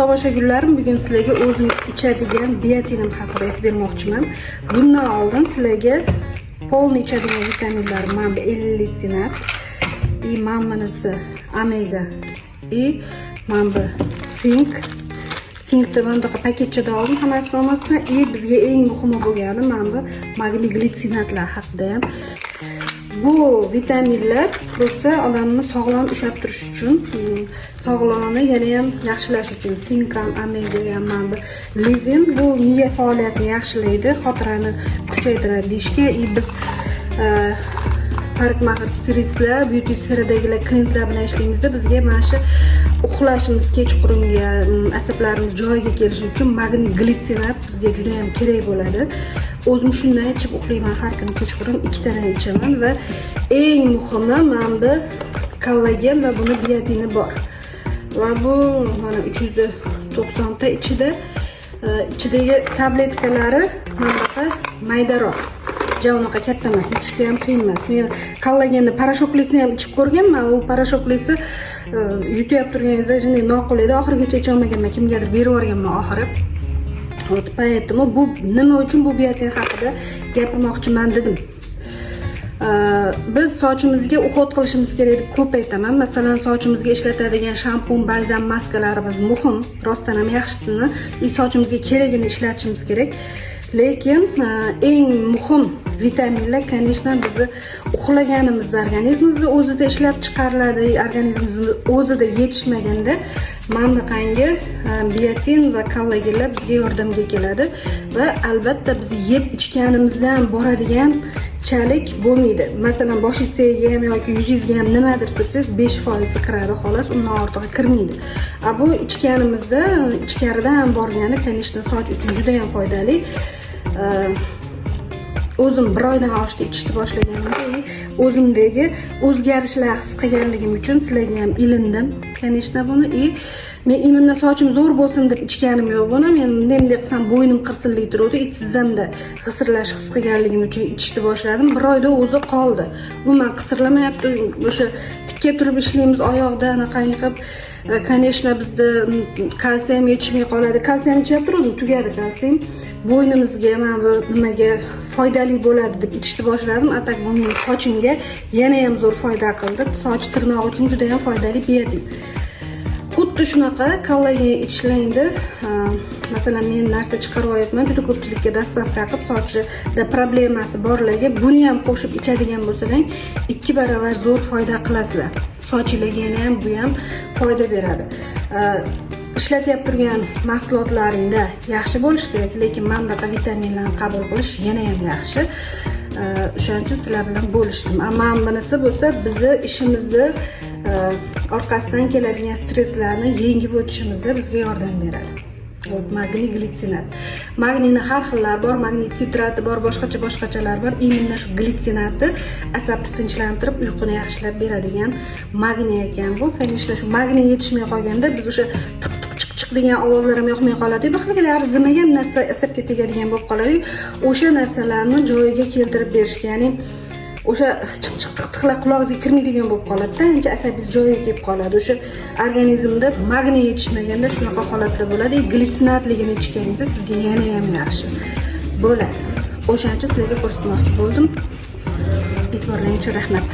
Tomoshagullarim, bugun sizlarga o'zim ichadigan biotinim haqida aytib bermoqchiman. Bundan oldin sizlarga полный ichadigan vitaminlarim mana bu L-litsinat и mana bunisi omega и mana bu sink. Sinkni mana bunaqa paketchada oldim hammasini olmasdan. И bizga eng muhimi bo'lgani mana bu magniy glitsinatlar haqida ham. Bu vitaminlar просто odamni sog'lom ushlab turish uchun, sog'lig'ini yana ham yaxshilash uchun. Sink ham, omega ham, mana bu lizin, bu miya faoliyatini yaxshilaydi, xotirani kuchaytiradi deyishga. И biz парикмахер, stilistlar, beauty sferadagilar klientlar bilan ishlaymizda, bizga mana shu uxlashimiz kechqurunga, asablarimiz joyiga kelishi uchun magniy glitsinat bizga juda yam kerak bo'ladi. O'zim shundan ichib uxlayman, har kuni kechqurun ikkitadan ichaman. Va eng muhimi, mana bu kollagen va buni biotini bor. Va bu mana 390 ta ichida, ichidagi tabletkalari mana bunaqa maydaroq, ja unaqa katta emas, yutishga ham qiyin emas. Men kollagenni порошок lisini ham ichib ko'rganman. U порошок lisi yutib turganingizda shunday noqulay edi, oxirigacha icholmaganman, kimgadir berib yuborganman oxiri. Вот поэтому bu nima uchun bu biotin haqida gapirmoqchiman dedim. Biz sochimizga уход qilishimiz kerak deb ko'p aytaman. Masalan, sochimizga ishlatadigan shampun, balzam, maskalarimiz muhim, rostdan ham yaxshisini и sochimizga keragini ishlatishimiz kerak. Lekin eng muhim vitaminlar, конечно, bizni uxlaganimizda organizmimizni o'zida ishlab chiqariladi. Organizmimizni o'zida yetishmaganda mana bunaqangi biotin va kollagenlar bizga yordamga keladi. Va albatta biz yeb ichganimizdan boradigan chalik bo'lmaydi. Masalan, boshingiz tagiga ham yoki yuzingizga ham nimadir sursangiz, 5 foizi kiradi, xolos, undan ortig'i kirmaydi. A bu ichganimizda ichkaridan borgani, конечно, soch uchun juda yam foydali. O'zim bir oydan oshdi ichishni boshlaganimda и o'zimdagi o'zgarishlar his qilganligim uchun sizlarga ham ilindim, конечно, buni. И men именно sochim zo'r bo'lsin deb ichganim yo'q buni. Men bunday bunday qilsam, bo'ynim qirsilday turuvdi и tizzamda g'isirlash his qilganligim uchun ichishni boshladim. Bir oyda o'zi qoldi, umuman qisirlamayapti. O'sha tikka turib ishlaymiz, oyoqda anaqangi qilib, конечно, bizda kalsiy ham yetishmay qoladi. Kalsiy ham ichyapti turuvdim, tugadi kalsiy. Bo'ynimizga, mana bu nimaga foydali bo'ladi deb ichishni boshladim. A так bu meni sochimga yana ham zo'r foyda qildi. Soch, tirnoq uchun juda ham foydali biotin. Xuddi shunaqa kollagen ichishlar. Masalan, men narsa chiqarib olyapman juda ko'pchilikka доставка qilib, sochida problemasi borlarga buni ham qo'shib ichadigan bo'lsalar, ikki baravar zo'r foyda qilasizlar sochinglarga. Yana ham bu ham foyda beradi. Ishlatyap turgan mahsulotlaringda yaxshi bo'lishi kerak, lekin mana bunaqa vitaminlarni qabul qilish yana ham yaxshi. O'shaning uchun sizlar bilan bo'lishdim. A mana bunisi bo'lsa, bizni ishimizni orqasidan keladigan stresslarni yengib o'tishimizda bizga yordam beradi. Вот magniy glitsinat. Magniyni har xillari bor, magniy sitrati bor, boshqacha boshqachalar bor. Именно shu glitsinati asabni tinchlantirib, uyquni yaxshilab beradigan magniy ekan bu. Конечно, shu magniy yetishmay qolganda biz o'sha tiq tiq, chiq chiq degan ovozlar ham yoqmay qoladi, bir xil arzimagan narsa asabga tegadigan bo'lib qoladi. O'sha narsalarni joyiga keltirib berishga, ya'ni o'sha chiq chiq, tiq tiqlar qulog'ingizga kirmaydigan bo'lib qoladida, ancha asabingiz joyiga kelib qoladi. O'sha organizmda magniy yetishmaganda shunaqa holatda bo'ladi. И glitsinatligini ichganingizda sizga yana ham yaxshi bo'ladi. O'shaning uchun sizlarga ko'rsatmoqchi bo'ldim. E'tiborlaring uchun rahmat.